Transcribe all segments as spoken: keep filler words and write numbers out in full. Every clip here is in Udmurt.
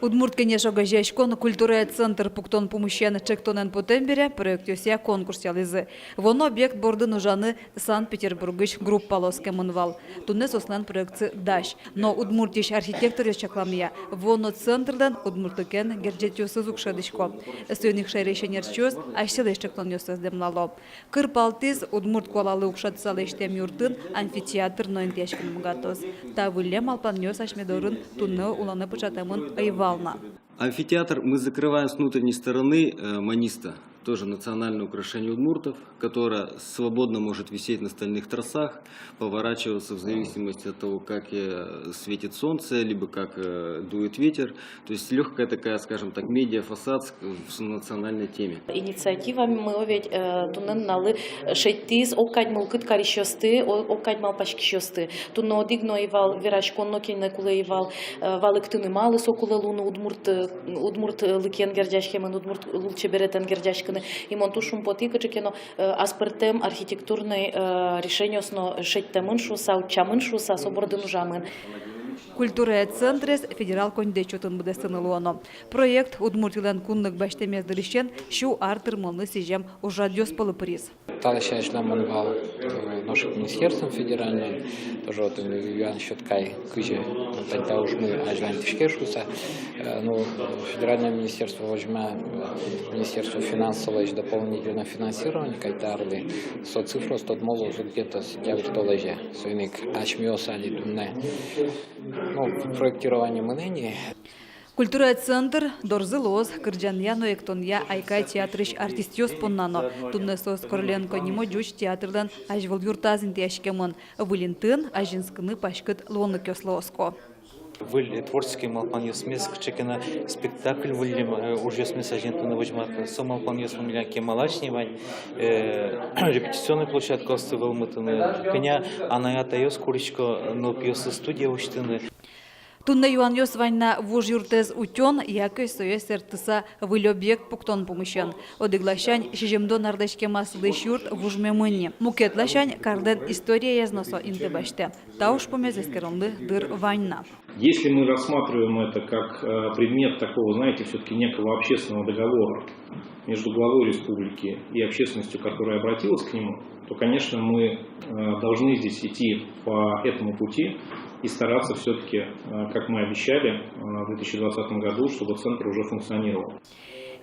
«Удмурт кенеш» огазеяськон культурая центр пуктон пумысен ӵектонэн потэм бере, проектъёсъя конкурс ялӥзы. Вуоно объект бордын ужаны Санкт-Петербургысь группалы оскемын вал. Туннэ соослэн проектсы дась. Но Удмуртиысь архитекторъёс чакламъя, вуоно центрлэн удмуртлыкен герӟетъёсыз уг шӧдӥсько. Соин ик шаерысь ӧнерчиос асьсэлэсь ӵектонъёссэс дэмлало. Кыр палтӥз, удмурт куалалы укшатыса лэсьтэм юртын амфитеатр но интыяськыны быгатоз. Та выллем малпанъёс асьме дорын туннэ улонэ пыӵатэмын ӧй вал на. Амфитеатр мы закрываем с внутренней стороны, э, маниста, тоже национальное украшение удмуртов, которое свободно может висеть на стальных тросах, поворачиваться в зависимости от того, как, э, светит солнце, либо как, э, дует ветер. То есть лёгкая такая, скажем так, медиафасад с-, в национальной теме. Инициатива милям ведь, э, туннэ нуналлы шедьтӥз огкадь мылкыд карисьёсты, о-, огкадь малпаськисьёсты. Туннэ одӥг но ӧй вал вераськон, но кинэ кулэ ӧй вал, э, валэктыны, малы со кулэ луыны, удмурт, э, удмуртлыкен герӟаськемын, удмурт лулчеберетэн герӟаськыны. И мон туж шумпотӥ, кыӵе ке но, э, аспӧртэм архитектурной, э, решениос но шедьтэмын шуыса, утчамын шуыса, со бордын ужамын. Культурая центрез федерал коньдэтӥ чотын быдэстыны луоно. Проект Удмуртилэн кунлык басьтэмез дырысен сю ар тырмонлы сӥзем ужрадъёс пӧлы пыриз. Та ласянь азьланьмы вал, э, нош ик министерствоен федеральной, тоже вот, э, юан сётӥсько, кызьы тани та ужмы азьланьтӥське шуыса. Э, ну, федеральное министерство возьма, э, министерство финансовой дополнительного финансирования кадь та арлы, со цифраос тодмо луозы где-то сентябрь толэзе. Соин ик асьмеос али туннэ, ну, проектирование мынэ ни. Культурая центр дорзы луоз кырӟанъя но эктонъя «Айкай» театрысь артистъёс понна но. Туннэ соос Короленко нимо ӟуч театрлэн азьвыл юртаз интыяськемын. Выль интыын азинскыны паськыт луонлыкъёслы оско. Выль творческий малпанъёсмес, кыӵе ке но спектакль выллем, э, ужъёсмес азинтыны возьматыны. Со малпанъёс милям кемалась ни вань, э, репетиционной площадкаосты вӧлмытыны, кӧня анай-атайёс курисько нылпиослы студия усьтыны. Туннэ юанъёс вань на вуж юртэз утён яке сое сэрттыса выль объект пуктон пумысен. Одӥг ласянь, сизьымдон арлэсь кема сылӥсь юрт вужмемын ни. Мукет ласянь, карлэн историез но со инты басьтэ. Та ужпумез эскеронлы дыр вань на. Если мы рассматриваем это как, э, предмет такого, знаете, всё-таки некого общественного договора между главой республики и общественностью, которая обратилась к нему, то, конечно, мы, э, должны здесь идти по этому пути и стараться всё-таки, э, как мы обещали, э, в две тысячи двадцатом году, чтобы центр уже функционировал.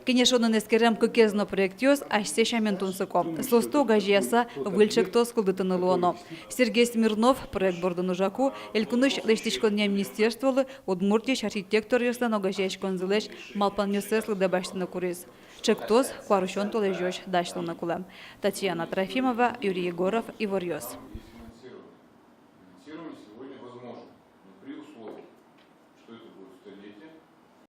Кенешонын эскерем кыкез но проектъёс асьсэ сямен тунсыко. Соосты огазеяса, выль ӵектос кылдытыны луоно. Сергей Смирнов, проект бордын ужаку, элькунысь лэсьтӥськонъя министерстволы Удмуртиысь архитекторъёслэн огазеяськонзылэсь малпанъёссэс лыдэ басьтыны куриз. Ӵектос куарусён толэзёзь дась луыны кулэ. Татьяна Трофимова, Юрий Егоров, «Иворъёс».